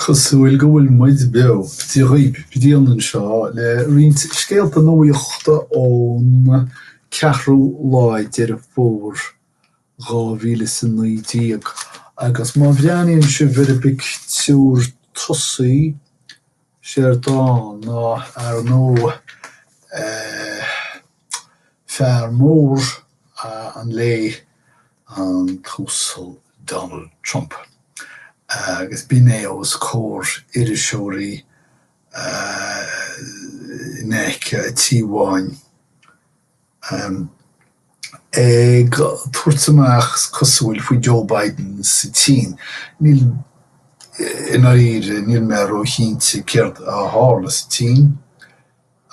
Cosúil go bhfuil muid beo. Dia dhaoibh, Brian anseo le roinnt scéalta nuachta ón 4ú lá Deireadh Fómhair 2019. Agus má bhreathnaíonn sibh ar an bpictiúr tosaigh, séard atá ann ná, ar ndóigh, fear mór an lae, an tUasal Donald Trump, agus b'in é os comhair iriseoirí in aice an Tí Bháin ag tabhairt amach, is cosúil, faoi Joe Biden sa tSín. Níl, i ndáiríre, níl mé róchinnte céard a tharla sa tSín,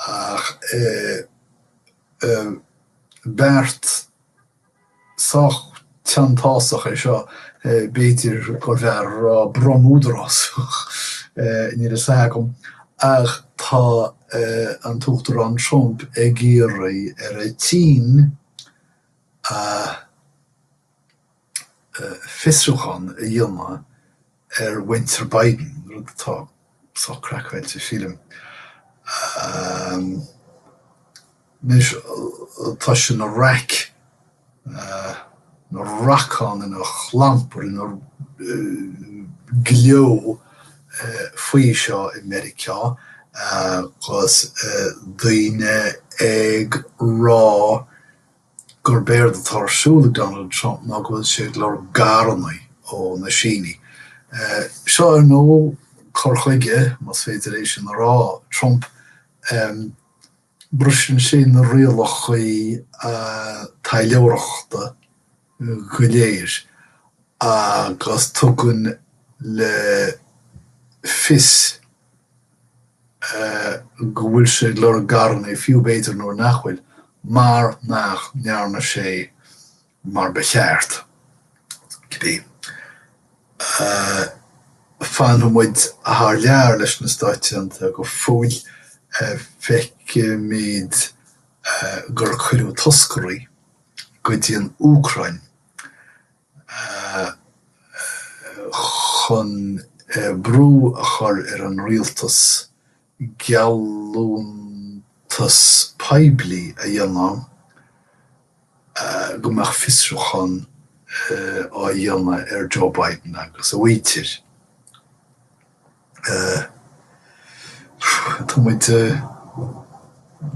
ach beart sách teanntásach é seo, b'fhéidir gurbh fhearr a rá bromúdarásach, níl a fhios agam, ach tá an tUachtarán Trump ag iarraidh ar an tSín a fiosrúchán a dhéanamh ar mhuintir Biden, rud atá sách craiceáilte, sílim. Anois, tá sé ina raic, ina racán, ina chlampar, ina gleo faoi seo i Meiriceá agus daoine ag rá gurb éard atá ar siúl ag Donald Trump ná go bhfuil sé ag lorg garannaí ó na Sínigh. Seo, ar ndóigh, cur chuige, más féidir é sin a rá, Trump. Briseann sé na rialacha taidhleoireachta go léir agus tugann le fios go bhfuil sé ag lorg garannaí, fiú b'fhéidir nuair nach bhfuil, mar nach ndearna sé mar ba cheart. Cibé. Fanfaidh muid thar lear leis na Stáit Aontaithe go fóill. Feicimid gur cuireadh toscairí go dtí an Úcráin chun brú a chur ar an rialtas geallúntas poiblí a dhéanamh go mbeadh fiosrúchán á dhéanamh ar Joe Biden agus a mhuintir. Tá muid,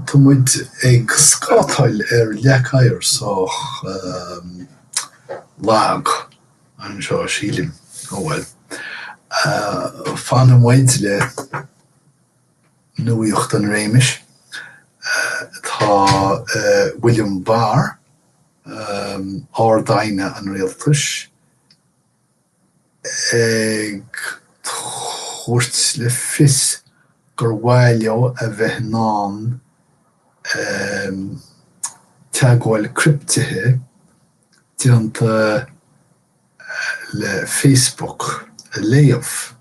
tá muid ag scátáil ar leac oighir sách lag anseo, sílim. Ó bhuel. Fanfaidh muid le nuaíocht an réimis. Tá William Barr, Ard-Aighne an Rialtais, ag tabhairt le fios gur mhaith leo a bheith in ann teagmháil criptithe déanta le Facebook a léamh.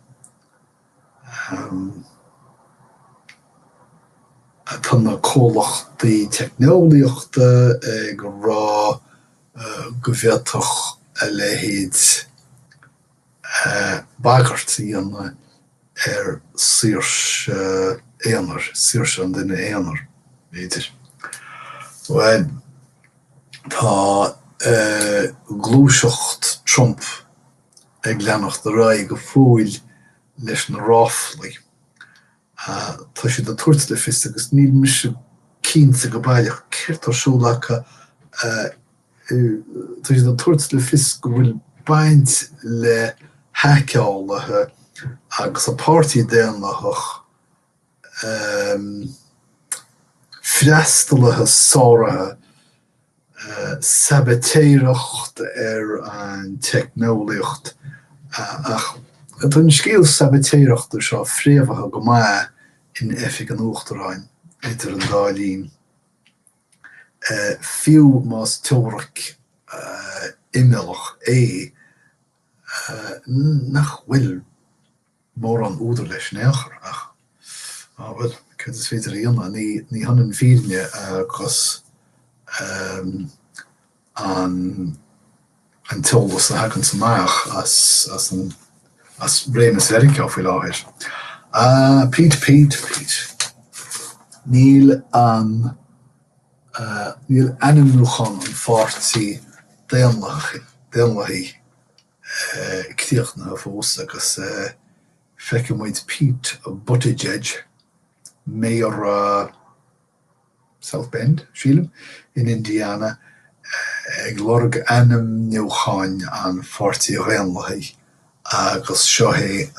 Tá na comhlachtaí teicneolaíochta ag rá go bhféadfadh a leithéid bagairt a dhéanamh ar saoirse aonair, saoirse an duine aonair, b'fhéidir. Bhuel, tá gluaiseacht Trump ag leanacht ar aghaidh go fóill leis na ráflaí. Tá siad ag tabhairt le fios, agus níl mise cinnte go baileach céard tá ar siúl acu, tá siad ag tabhairt le fios go bhfuil baint le haiceálaithe agus an Páirtí Daonlathach, freastalaithe sáraithe, sabaitéireacht ar an teicneolaíocht ach tá an scéal sabaitéireachta seo fréamhaithe go maith in Oifig an Uachtaráin idir an dá linn, fiú más teoiric imeallach é nach bhfuil mórán údar leis in aon chor, ach, á, bhuel, céard is féidir a dhéanamh? Ní, ní hionann fírinne agus an, an t-eolas a thaganns amach as, as an, As réimeas Mheiriceá faoi láthair. Ah, Pete, Pete, Pete. Níl an, níl ainmniúchán an Pháirtí Daonlathaigh críochnaithe fós agus feicfidh muid Pete Buttigieg, Méara South Bend, sílim, in Indiana, ag lorg ainmniúcháin an Pháirtí Dhaonlathaigh agus seo é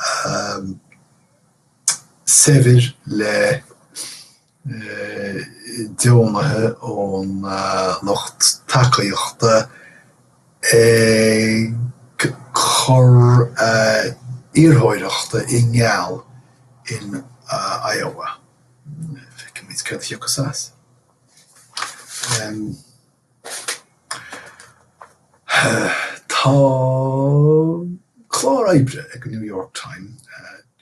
saibhir le deonaithe ón lucht tacaíochta ag cur a iarrthóireachta i ngeall in Iowa. Feicfimid céard a thiocfas as. Tá clár oibre ag an New York Time,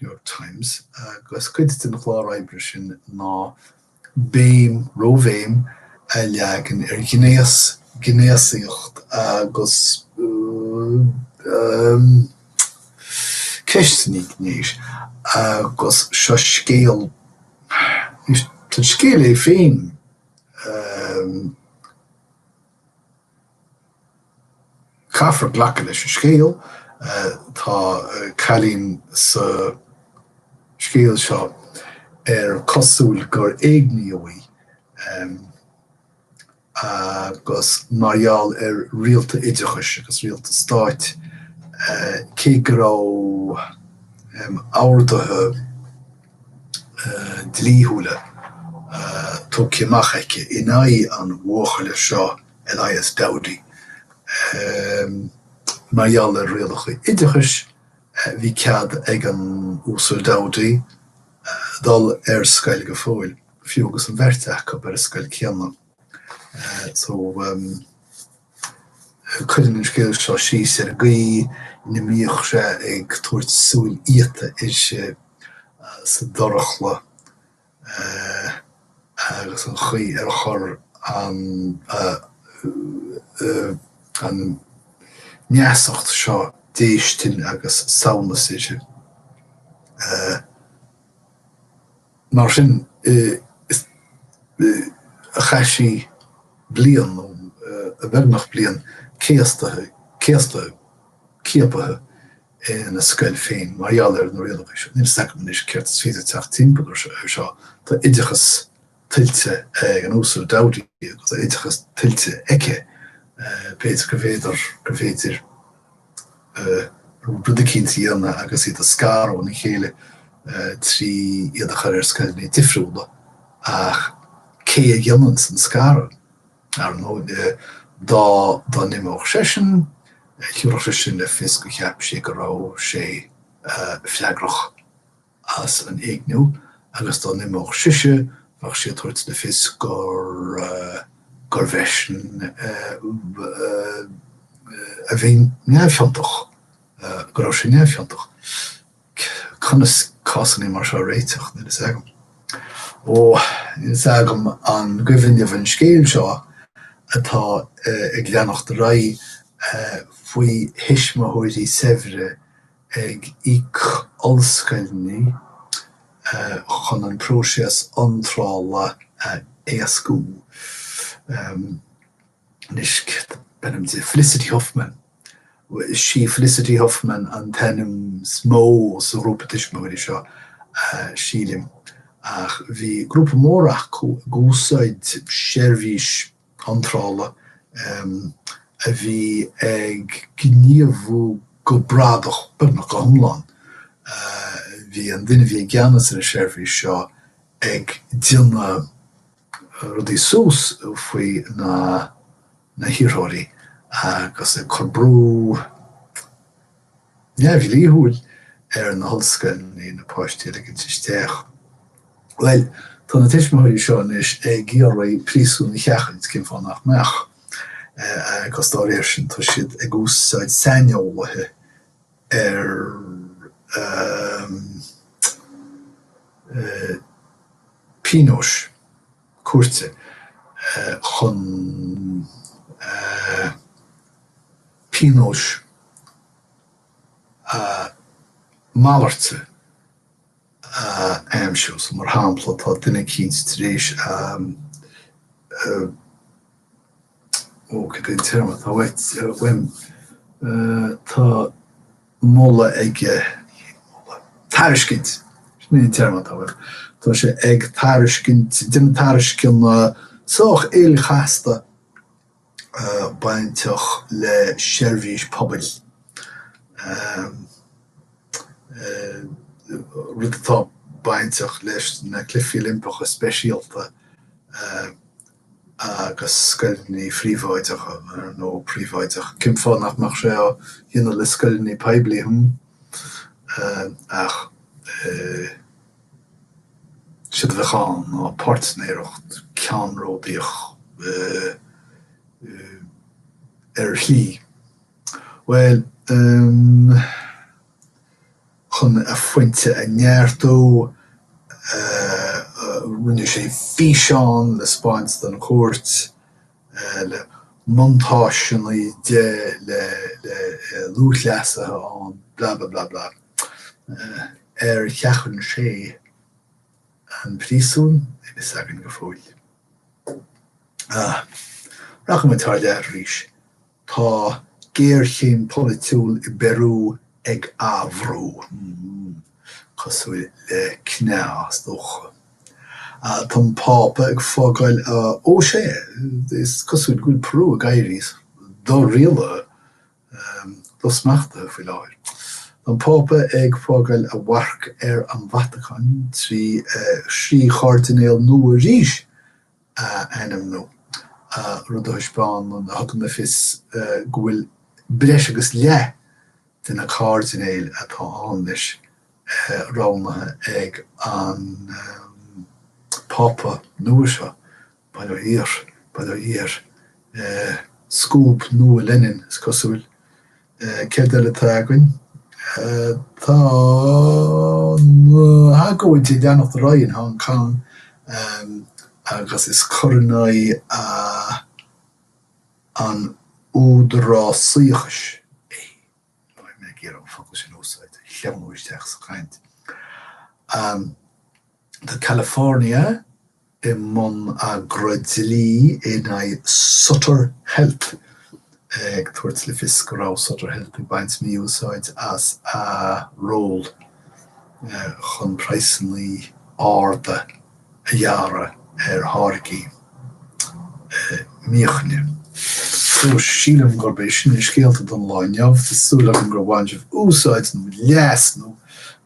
New York Times agus cuid den chlár oibre sin ná béim, róbhéim a leagan ar ghnéas, gnéasaíocht agus ceisteanna gnéis agus seo scéal, tá an scéal é féin Caithfear glacadh leis an scéal. Tá cailín sa scéal seo ar cosúil gur éigníodh í agus mar gheall ar rialta oideachais agus rialta stáit, cé go raibh orduithe dlíthiúla tugtha amach aici in aghaidh an bhuachalla seo, Elias Dowdy. Mar gheall ar rialacha oideachais, bhí cead ag an Uasal Dowdy dul ar scoil go fóill, fiú agus an bheirt acu ar an scoil céanna. So. Cuireann an scéal seo síos ar an gcaoi ina mbíodh sé ag tabhairt súil fhiata uirthi sa dorchla agus an chaoi ar chuir an an neasacht seo déistin agus samhnas uirthi. Mar sin, chaith sí bliain, nó beagnach bliain, céastaithe, céastaithe, ciapaithe ina scoil féin mar gheall ar na rialacha seo. Níl a fhios agam anois céard is féidir teacht timpeall ar seo. Tá oideachas tuillte ag an Uasal Dowdy agus tá oideachas tuillte aici. B'fhéidir go bhféidir, go bhféidir. rud eicínt a dhéanamh agus iad a scaradh óna chéile trí iad a chur ar scoileanna difriúla ach cé a dhéananns an scaradh? Ar ndóigh, dá dá n-imeodh seisean, thiúrfadh sé sin le fios gur cheap sí go raibh sé freagrach. as an éigniú agus dá n-imeodh sise bheadh sí ag tabhairt le fios gur gurbh eisean a bhí neamhchiontach, go raibh sé neamhchiontach. Conas cásanna mar seo a réiteach, níl a fhios agam. Ó, níl a fhios agam an gcuimhin libh an scéal seo atá ag leanacht ar aghaidh faoi thuismitheoirí saibhre ag íoc ollscoileanna chun an próiseas iontrála a éascú. Anois, cad ab ainm di? Felicity Huffman. Is í Felicity Huffman an t-ainm is mó sa ghrúpa tuismitheoirí seo, sílim. Ach bhí grúpa mór acu ag úsáid seirbhís iontrála a bhí ag gníomhú go bradach, beagnach go hiomlán. Bhí an duine a bhí i gceannas ar an seirbhís seo ag déanamh rudaí suas faoi na hiarrthóirí agus ag cur brú neamhdhlíthiúil ar na hollscoileanna na páistí a ligint isteach. Bhuel, tá na tuismitheoirí seo anois ag iarraidh príosún a sheachaint, cén fáth nach mbeadh? Agus dá réir sin tá siad ag úsáid saineolaithe ar pionóis cúirte chun pionóis a. malairte a aimsiú. So, mar shampla, tá duine eicínt tar éis ó, cad é an téarma atá uait, uaim? Tá moladh aige, ní hé moladh, tairiscint, sin é an téarma atá uaim. Tá sé ag tairiscint, déanamh tairisceana sách ilchasta bainteach le seirbhís pobail, rud atá bainteach leis na Cluichí Oilimpeacha Speisialta agus scoileanna phríobháideacha, ar ndóigh príobháideach, cén fáth nach mbeadh sé á dhéanamh le scoileanna poiblí, hm? Ach séard a bheadh ann ná páirtnéireacht ceannródaíoch ar shlí. Bhuel, chun a phointe a neartú, rinne sé físeán le 'spáint don chúirt, le montáiseanna de le lúthchleasaithe ann, blah blah blah blah. Ar sheachain sé an príosún? Níl fhios againn go fóill. Rachaidh muid thar lear arís. Tá géarchéim pholaitiúil i bPeiriú ag athbhrú, cosúil le cneá, is dócha. Tá an Pápa ag fágáil a, ó sea, is cosúil go bhfuil Peru ag éirí do-rialaithe, dosmachtaithe faoi láthair. Tá an Pápa ag fágáil a mharc ar an Vatacáin trí thrí chairdinéal nua arís a ainmniú, rud a thaispeánann, a thugann le fios go bhfuil breis agus leath de na cairdinéil atá ann anois roghnaithe ag an bPápa nua seo, bail ó Dhia air, bail ó Dhia air, scúb nua Lenin, is cosúil. Céard eile atá againn? Tá na hagóidí ag leanacht ar aghaidh in Hong Kong agus is cur in aghaidh an údarásaíochais é. Níl mé ag iarraidh an focal sin a úsáid, a shleamhnú isteach sa chaint. Tá California i mbun agra dlí in aghaidh Sutter Health, ag tabhairt le fios go raibh Sutter Health ag baint mí-úsáid as a ról chun praghsanna arda a ghearradh ar tháirgí míochaine. So, sílim gurb é sin na scéalta don lá inniu. Tá súil agam gur bhain sibh úsáid nó leas nó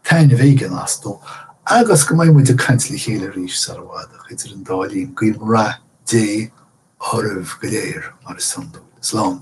taitneamh éigin astu agus go mbeidh muid ag caint le chéile arís sar i bhfad ach idir an dá linn, guím rath Dé oraibh go léir, mar is iondúil. Slán.